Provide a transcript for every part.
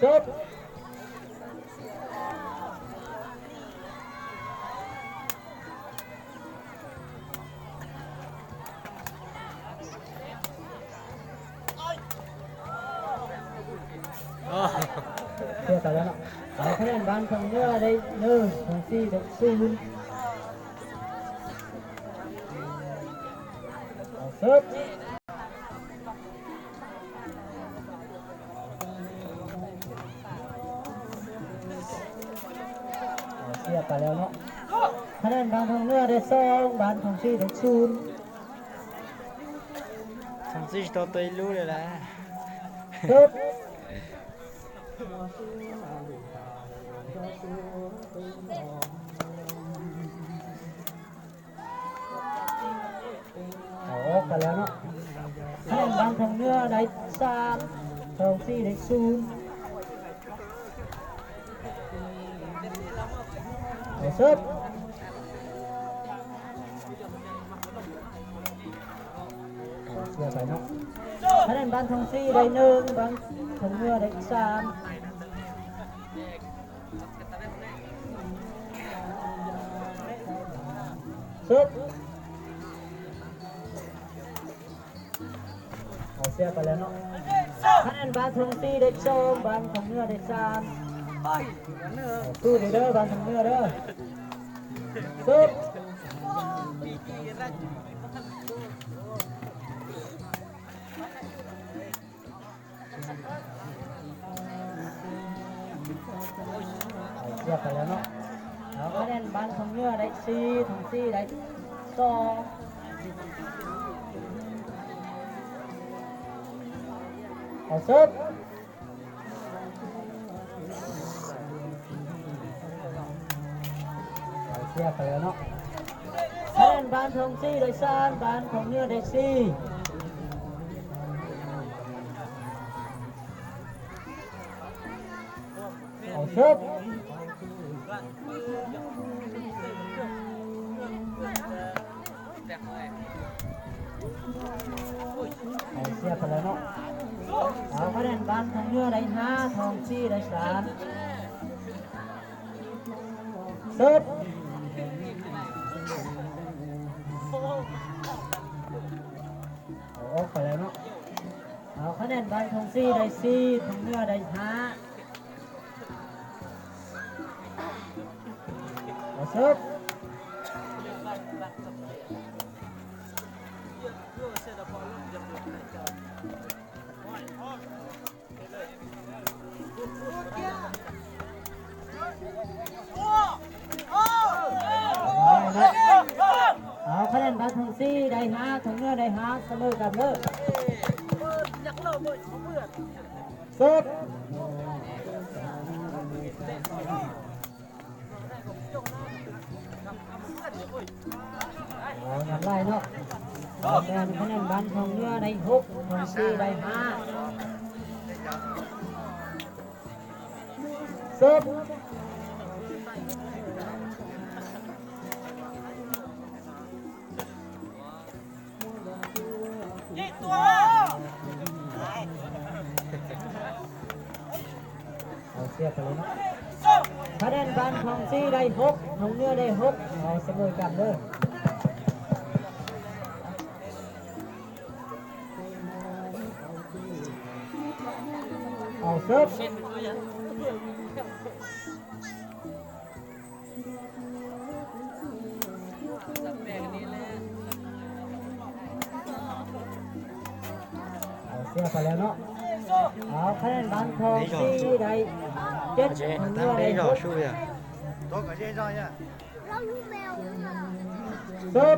ຈົບ. ເສຍໄປແລ້ວເນາະ. ເອົາ ຄະແນນບ້ານທອງເໜືອໄດ້ໜຶ່ງ ທອງສີໄດ້ສູນ. ເອົາ ເສີບ. ເສຍໄປແລ້ວເນາະ. ຄະແນນບ້ານທອງເໜືອໄດ້ສອງ ບ້ານທອງສີໄດ້ສູນ. ທອງສີຕໍ່ໄປລຸ້ນເລີຍລະ. ເສີບ. ເອົາອອກໄປແລ້ວເນາະ. ຄະແນນບ້ານທອງເໜືອໄດ້ສາມ ທອງສີໄດ້ສູນ. ເອົາເສີບ. ເອົາເສຍໄປເນາະ. ຄະແນນບ້ານທອງສີໄດ້ໜຶ່ງ ບ້ານທອງເໜືອໄດ້ສາມ. ເສີບ. ເອົາເສຍໄປແລ້ວເນາະ. ຄະແນນບ້ານທອງສີໄດ້ສອງ ບ້ານທອງເໜືອໄດ້ສາມ. ສູ້ເດີ ບ້ານທອງເໜືອເດີ. ເສີບ. ເສຍໄປແລ້ວເນາະ. ເອົາ ຄະແນນບ້ານທອງເໜືອໄດ້ສີ່ ທອງສີໄດ້ສອງ. ເອົາເສີບ. ເສຍໄປແລ້ວເນາະ. ຄະແນນບ້ານທອງສີໄດ້ສາມ ບ້ານທອງເໜືອໄດ້ສີ່. ເອົາເສີບ. ເອົາເສຍໄປແລ້ວເນາະ. ເອົາ ຄະແນນບ້ານທອງເໜືອໄດ້ຫ້າ ທອງສີໄດ້ສາມ. ເສີບ. ເອົາອອກໄປແລ້ວເນາະ. ເອົາ ຄະແນນບ້ານທອງສີໄດ້ສີ່ ທອງເໜືອໄດ້ຫ້າ. ເອົາເສີບ. ເອົາ ຄະແນນບ້ານທອງສີໄດ້ຫ້າ ທອງເໜືອໄດ້ຫ້າ ສະເໝີກັນເດີ. ເສີບ. ເອົາ ນຳຫຼາຍເນາະ. ຄະແນນ ຄະແນນບ້ານທອງເໜືອໄດ້ຫົກ ທອງສີໄດ້ຫ້າ. ເສີບ. ເອົາ ເສຍໄປແລ້ວເນາະ. ຄະແນນບ້ານທອງສີໄດ້ຫົກ ທອງເໜືອໄດ້ຫົກ ເອົາ ສະເໝີກັນເດີ. ເອົາເສີບ. ເອົາ ເສຍໄປແລ້ວເນາະ. ເອົາ ຄະແນນບ້ານທອງສີໄດ້ເຈັດ ທອງເໜືອໄດ້ຫົກ. ເສີບ.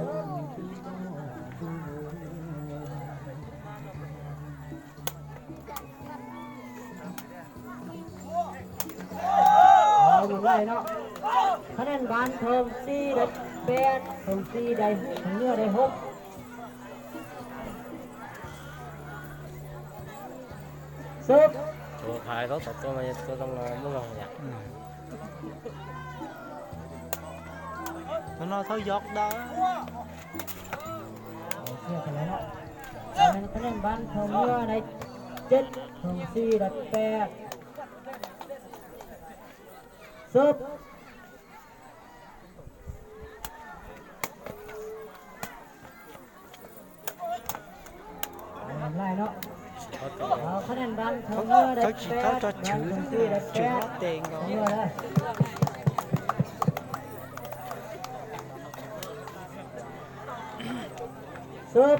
ເອົາ ນຳໄດ້ເນາະ. ຄະແນນບ້ານທອງສີໄດ້ແປດ ທອງສີໄດ້ຫົກ ທອງເໜືອໄດ້ຫົກ. ເສີບ. ໂຕຂາຍເຂົາຕົວມາຕົວຕ້ອງລອມື້ລອງ. ອືມ ຕົວນອເຂົາຢອກດາ. ເອົາ ເສຍໄປແລ້ວເນາະ. ຄະແນນ ຄະແນນບ້ານທອງເໜືອໄດ້ເຈັດ ທອງສີໄດ້ແປດ. ເສີບ ໄລ່ເນາະ ເອົາຄະແນນບ້ານທອງເໜືອໄດ້ແປດ ບ້ານທອງຊີໄດ້ແປດ ເໜືອເດີ ເສີບ.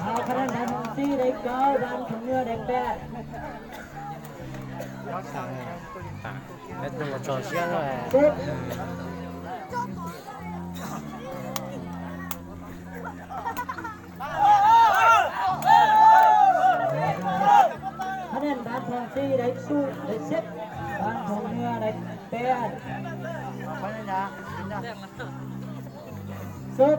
ເອົາຄະແນນບ້ານທອງຊີໄດ້ເກົ້າ ບ້ານທອງເໜືອໄດ້ແປດ. ແລ້ວຕົວຈອເຊຍແຫຼະ ຄະແນນບ້ານທອງຊີໄດ້ສູນ ໄດ້ເຈັດ ບ້ານທອງເໜືອໄດ້ແປດ. ເສີບ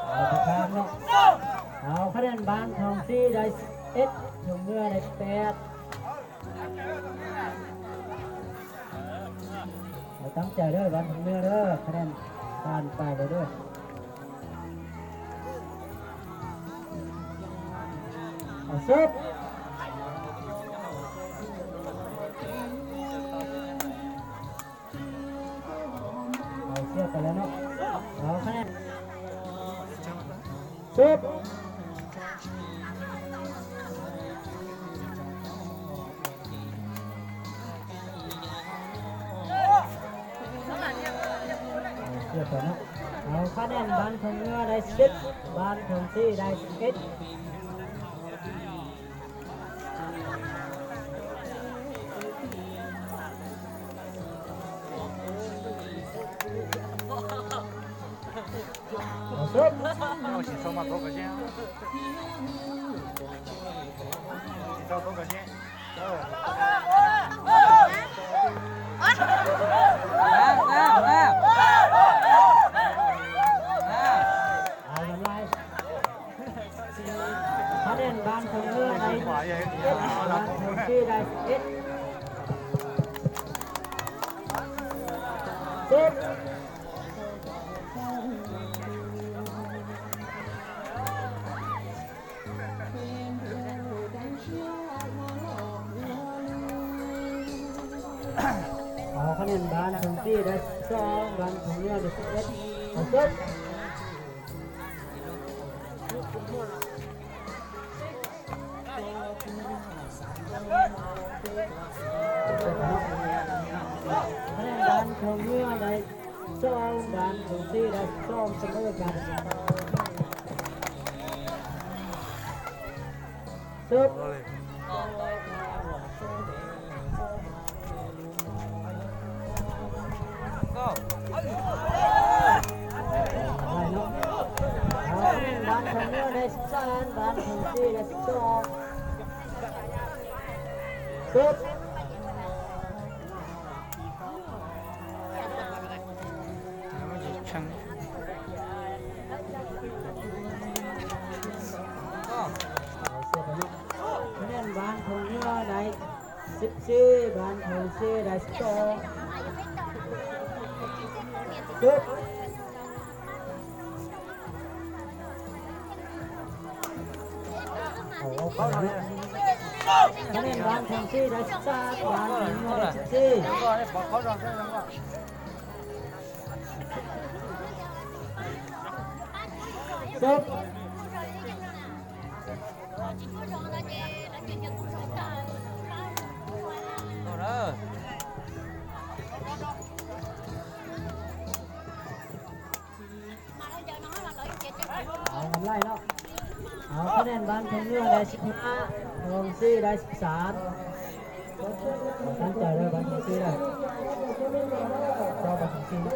ເອົາປະທານເນາະ ເອົາຄະແນນບ້ານທອງຊີໄດ້ສິບເອັດ ທອງເໜືອໄດ້ແປດ. ເອົາຕັ້ງໃຈເດີ ບ້ານທອງເໜືອເດີ ຄະແນນຜ່ານໄປແລ້ວເດີ. ເອົາເສີບ ເອົາເສຍໄປແລ້ວເນາະ ເອົາຄະແນນ ເສີບ. ເສຍໄປເນາະ ເອົາຄະແນນບ້ານທອງເໜືອໄດ້ສິບ ບ້ານທອງຊີໄດ້ສິບເອັດ. ຄະແນນບ້ານທອງເໜືອໄດ້ສິບເອັດ ບ້ານທອງຊີໄດ້ສິບເອັດ. ເຈັດ ເອົາຄະແນນບ້ານທອງຊີໄດ້ສິບສອງ ບ້ານທອງເໜືອໄດ້ສິບເອັດ. ເອົາເຈັດ ຄະແນນບ້ານທອງເໜືອໄດ້ສອງ ບ້ານທອງຊີໄດ້ສອງ ສະເໝີກັນ. ເສີບ ບ້ານທອງເໜືອໄດ້ສິບສາມ ບ້ານທອງຊີໄດ້ສິບສອງ. ເສີບ ຄະແນນບ້ານທອງເໜືອໄດ້ສິບສີ່ ບ້ານທອງຊີໄດ້ສິບສອງ. ເສີບ ຄະແນນບ້ານທອງຊີໄດ້ສິບສາມ ບ້ານທອງເໜືອໄດ້ສິບສີ່. ເສີບ ເອົາກຳໄລເນາະ ເອົາຄະແນນບ້ານທອງເໜືອໄດ້ສິບຫ້າ ທອງຊີໄດ້ສິບສາມ. ຕັ້ງໃຈເດີ ບ້ານທອງຊີເດີ ເຈົ້າບ້ານທອງຊີເນາ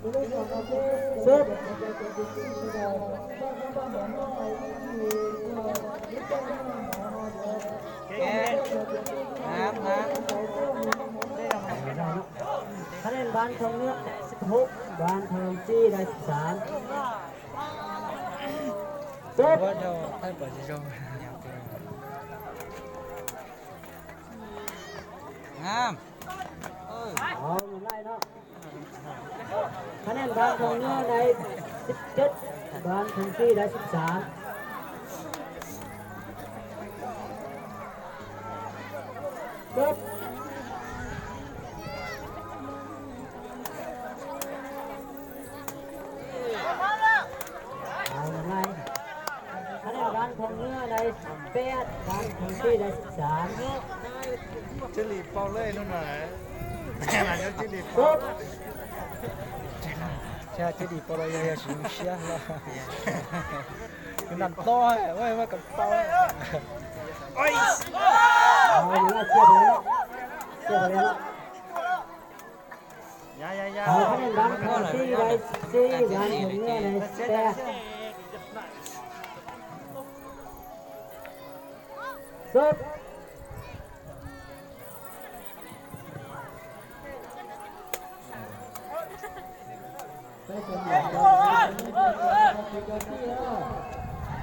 ະ. ເສິບ ຄະແນນບ້ານທອງເໜືອ ສິບຫົກ ບ້ານທອງຊີ ໄດ້ ສິບສາມ ເສິບ ງາມ ເອີ ເອົາ ໄດ້ເນາະ ຄະແນນບ້ານທອງເໜືອໄດ້ ສິບເຈັດ ບ້ານທອງຊີໄດ້ ສິບສາມ ເສິບ ເອົາ ຍັງໄງ ຄະແນນບ້ານທອງເໜືອໄດ້ ສິບແປດ ບ້ານທອງຊີໄດ້ ສິບສາມ ເຈລີເປົ່າເລີຍ ນຸ່ນນະ ເຈີລີເປົ່າ ເຈີລີເປົ່າເລີຍ ເຊີຍ ເຈີລີເປົ່າເລີຍ ເຊີຍ ເຊີຍ ຄືນັ້ນຕໍ່ ເວີ້ຍ ເວົ້າກັນຕໍ່ ໂອ້ຍ ເອົາ ຍັງໄງ ເສຍໄປແລ້ວ ເສຍໄປແລ້ວ ເອົາ ຄະແນນບ້ານທອງຊີໄດ້ ສິບສີ່ ບ້ານທອງເໜືອໄດ້ ສິບແປດ ເສິບ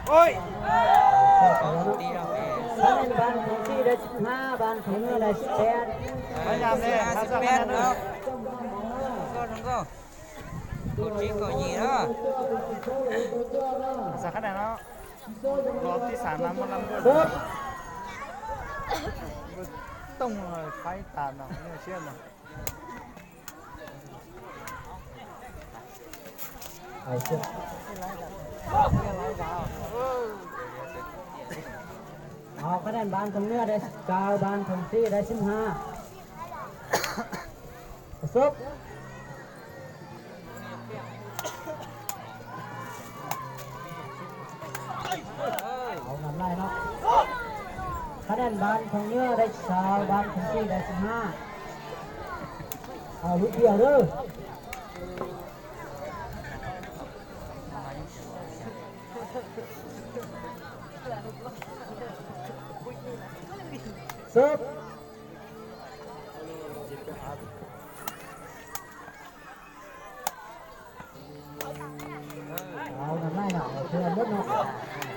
ໂອ້ຍ ຄະແນນບ້ານທອງຊີໄດ້ ສິບຫ້າ ບ້ານທອງເໜືອໄດ້ ສິບແປດ ພະຍາຍາມເດ້ ສິບແປດ ເອົາ ກໍ ກໍ ກໍຍິງ ກໍຍິງເນາະ ສາມຄະແນນເນາະ ຮອບທີສາມມາໝໍລຳດ້ວຍ ຕ້ອງໄຟຕາມເນາະ ເນື້ອເຊື່ອມເນາະ ເອົາ ເອົາ ຄະແນນບ້ານທອງເໜືອໄດ້ ສິບເກົ້າ ບ້ານທອງຊີໄດ້ ສິບຫ້າ ປະສົບ ເອົາ ນຳໄລ່ເນາະ ຄະແນນບ້ານທອງເໜືອໄດ້ ຊາວ ບ້ານທອງຊີໄດ້ ສິບຫ້າ ເອົາ ລູກດຽວເດີ ເສີບ ເອົາ ນຳໄດ້ເນາະ ເອົາເພື່ອນໝົດເນາະ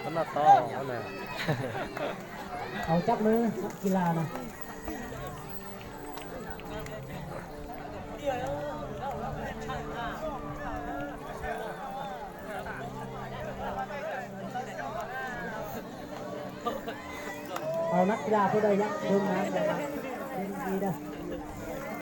ມັນໜ້າຕໍ່ເອົານະ ເອົາຈັບມືນັກກິລານະ ເອົານັກກິລາຜູ້ໃດຢາກເບິ່ງນະ ເບິ່ງດີເດີ.